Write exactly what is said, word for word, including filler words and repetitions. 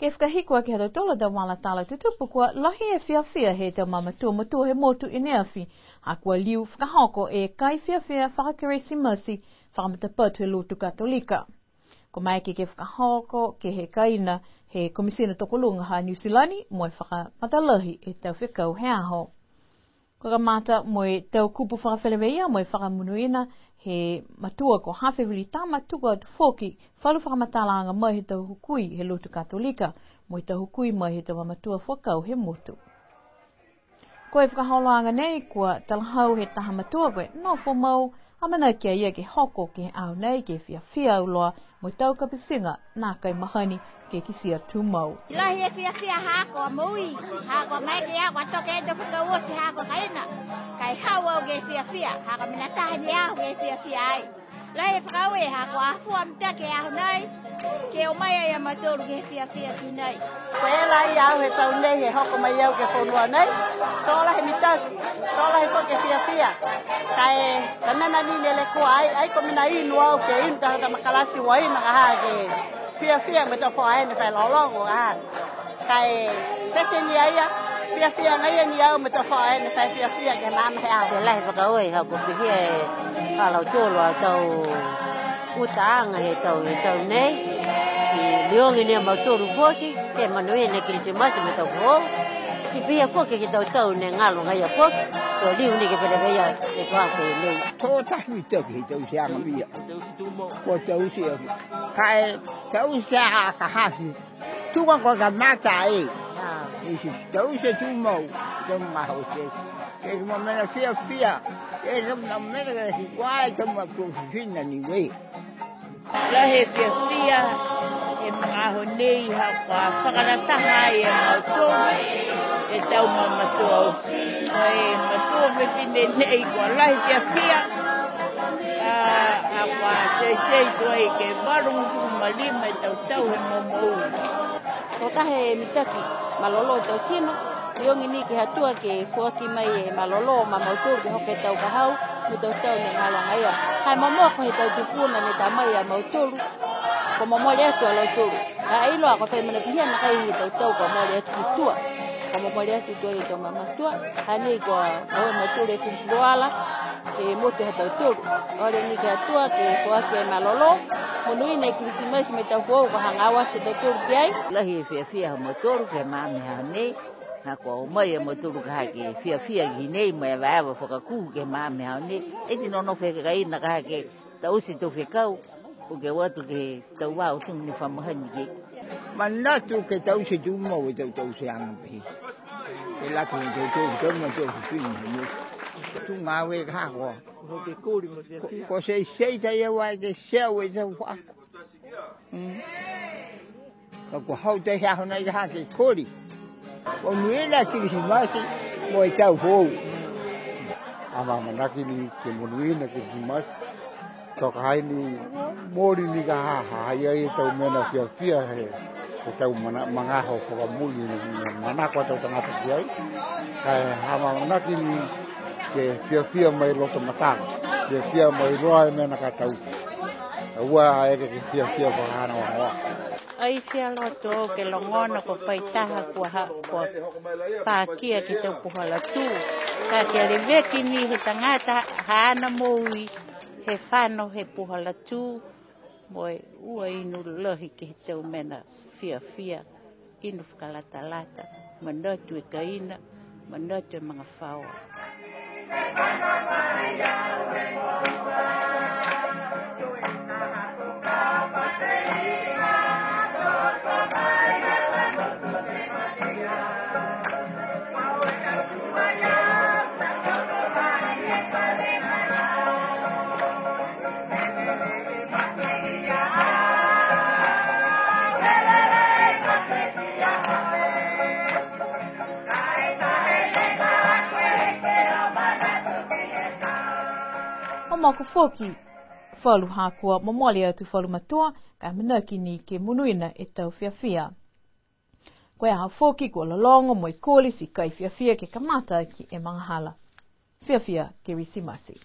Ke fakahiku aki ha tautolu a tau vala tala tutupu, kua lahi e fiafia he tau mamatua matua he motu i ne afi, ha kua liu fakahoko e kai fiafia fakaKerisimasi fakamatapatu he lotu Katolika. Kua maeke ke fakahoko ke he kaina he Komisina Tokoluga ha Niu Silani mo e fakamatalahi e tau fekau he aho. Kua kamata mo e tau kupu fakafeleveia mo e fakamonuina he matua ko Hafe Vilitama, tuku atu foki falu fakamatalaaga mai he tau hukui he lotu Katolika mo e tau hukui mai he tau mamatua fuakau he motu. Ko e fakaholoaga nei kua talahau he taha matua ko e nofo mau, amanaki a ia ke hoko ke he aho nei ke fiafia auloa mo e tau kapitiga nākai mahani ke kitia tumau. Lahi e fiafia ha ko a moui, ha ko a maeke ia ko a toke e tau fekau oti ha ko a kaina. Ka e hau au ke fiafia, ha ko e mena taha ni au ke fiafia ai. Lahi e fakaaue ha ko a fua mitaki e aho nei, ke o mai ai a mautolu ke fiafia ki nei. Ko e lahi au he tau nei he hoko mai au ke fonua nei, to lahi mitaki, to lahi foki e fiafia. Ka e, ka mena ni ne lekua ai, ai ko e mena inu au ke inu taha tama kalasi ua inu ka ha ke fiafia mo e tau fua ene fai lologo ka ha. Ka e, pete ni a ia, fiafia agaia ni au mo e tau fā ene fai fiafia ke he mena he aho. Ke lahi fakaaue, ha kua pihia e ha lautolu a tau utaaga he tau, he tau nei. Ti liogi ni a mautolu foki, ke monuina e Kilisimasi mo e tau foou. Ti pihia foki ke he tau tau ne galo agaia foki, to liu ni ke feleveia e tau aho nei. To tahi mitaki he tauteaga ia. Kua taute, ka e taute a ka hafi. Tuga kua kamata e. Ah. Isi taute tumau, tau magaaho oti. Ke mo e mena fiafia, ke mo e mena ke hikua e tau matua fifine a Niue. Lahi e fiafia, he magaaho nei ha kua fakalataha ai e mautolu, e tau mamatua oti. Ko e matua fifine nei kua lahi e fiafia, a, ha kua teitei tuai ke valugofulu ma lima e tau tau he momoui. Ko e taha e mitaki malolō tau tino, liogi ni ke he Atua ke foaki mai e malolō ma mautolu ke hoko e tau ka hau, mo e tau tau ne galo agaia. Ka e momoko he tau tupuna ne ta mai a mautolu, kua momole atu a lautolu. Ka e iloa kua fai mena pihia nākai he tau tau kua mole atu ki tua. Kua momole atu tuai e tau mamatua, ha nei kua moua e mautolu e fulufuluola ke he motu ha tautolu. Ole ni ke he Atua ke foaki e malolō, monuina e Kilisimasi mo e tau foou kua hagaao atu a tautolu ki ai. Lahi e fiafia ha mautolu ke he magaaho nei, ha kua o mai a mautolu ka ha ke fiafia ki nei mo e evaeva fakakū ke he magaaho nei. Ai ti nonofo he kaina ka ha ke taute e tau fekau, po ke o atu ke he tau vao tuga ne fa mahani ke. Manatu ke taute tumau e tau tauteaga pehē. Ke lata mo e tau tau tau ma tau fifine he motu. Tuga au e ka ha kua. Ko, ko teitei tai au ai ke tea e tau fā. Mm. Ka kua hau tai he aho nei ka ha ke koli. Monuina e Kilisimasi mo e tau foou. Amaamanaki ni ke monuina e Kilisimasi. Toka ai ni moli ni ka ha, ha ha i ai e tau mena fiafia he, he tau mana-, magaaho fakamuli ne, ne manako a tau tagata ki ai. Ka e amaamanaki ni ke fiafia mai loto matagi. Fiafia mai loa e mena ka tau. Aua e ke, ke fiafia fakahana vagaoa. Ai fia loto ke logona kua fai taha kua ha, kua pakia ke he tau puhala tū. Ka e leveki ni he tagata haana moui he fano he puhala tū. Mo e ua inu lahi ke he tau mena fiafia. Inu fakalatalata, manatu e kaina, manatu e magafaoa. Momoko foki falu ha kua momole atu falu matua, ka e amanaki ni ke monuina e tau fiafia. Ko e aho foki kua lologo mo e koli ti kai fiafia ke kamata aki e magahala. Fiafia Kerisimasi.